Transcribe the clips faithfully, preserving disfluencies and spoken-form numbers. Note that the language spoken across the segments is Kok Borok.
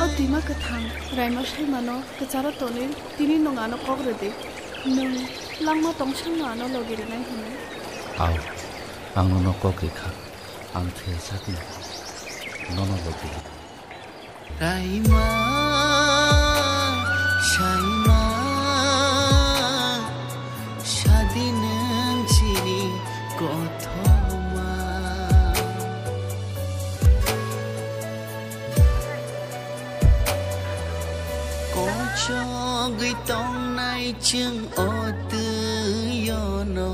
O twima kwthang, raima saimano kwcharo tonwi, tini nwng ano kok rwdi. Nwng langma tongsongno ano logi rwnai hwnwi. Ao, ang nono kok rikha. Ang thwi sakni nono logi. Raima, saima, sadi nwng chini kothoma. Kochogwi tongnai chwng o twi-o no.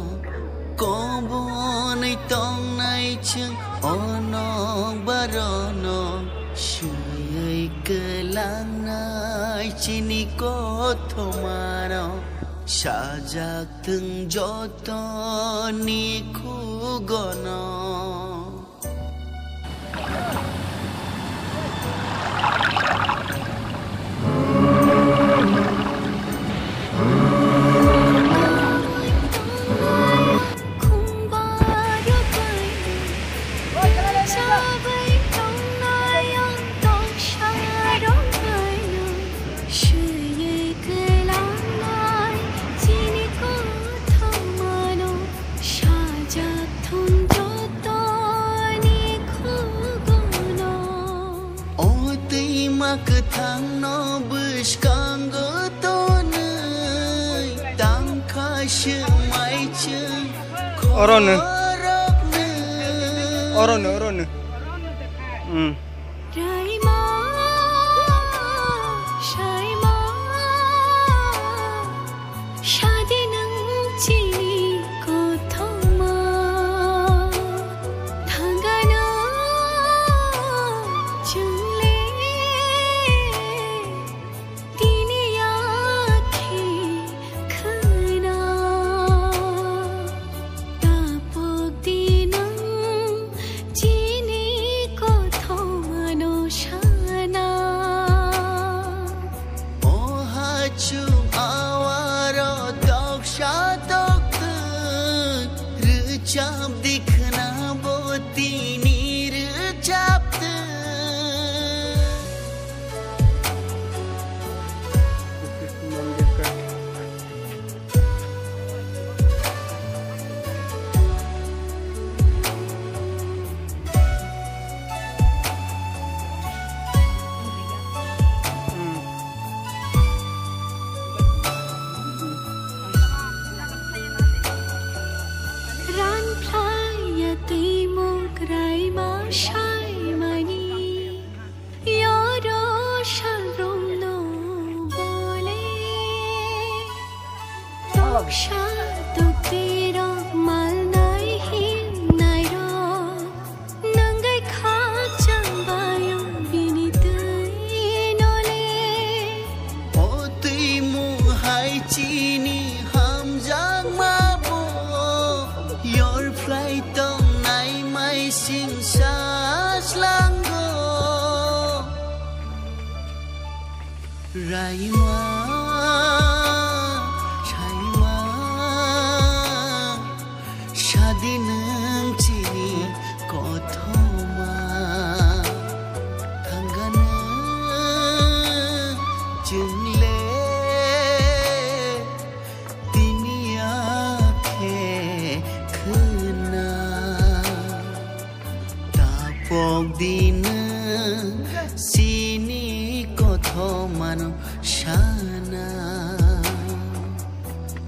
Kobonwi tongnai chwng onok barono, swiwi kwlangnai chini kothomano, sajak thwng jotoni khugono. Sajak thung jotoni khugono. O twima kwthangno bwskango tonwi, tangkha swmai chwng. Orono. Khoroknwi. Orono, orono. Hmm. Raima, saima, sadi nwng chini kothoma. Thangano chwngle tini yakhe khwna. Tapok di nwng chini kothomano sana. O hachung awaro toksa toktwi, rwchap di khwna bo tini rwchaptwi. Ran phlaiya twi mung raima saimani. Yoro salrumno bole, toksa toktirok malnai himnairok, nanggai khakchang bayung bini twi nole. O twi mung hai chini hamjakma bo, yor phlai tongnai mai sing saslango. Raima, saima, sadi nwng chini kothoma. Thangano chwngle tini yakhe khwna. Tapok di nwng chini kothomano sana.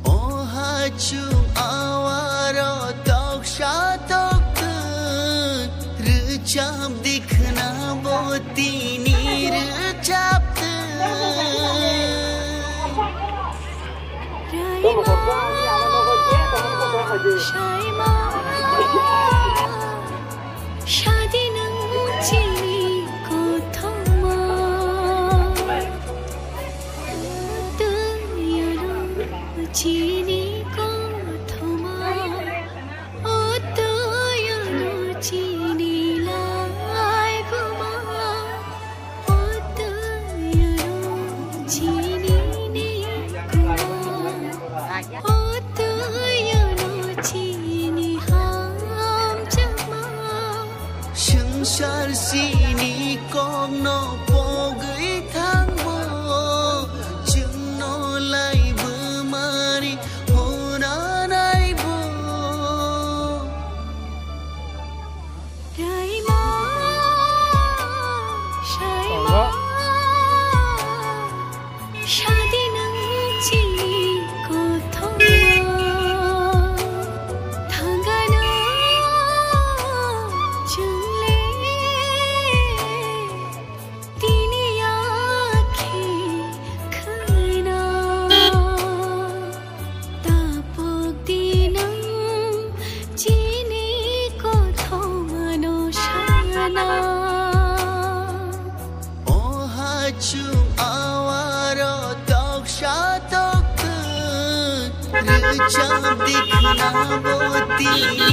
O hachung awaro toksa toktwi, rwchap di khwna bo tini rwchaptwi. Raima, saima, sadi nwng chini kothoma. Tuyano chini kothoma. O tuyano chini la. Chap dikhna boti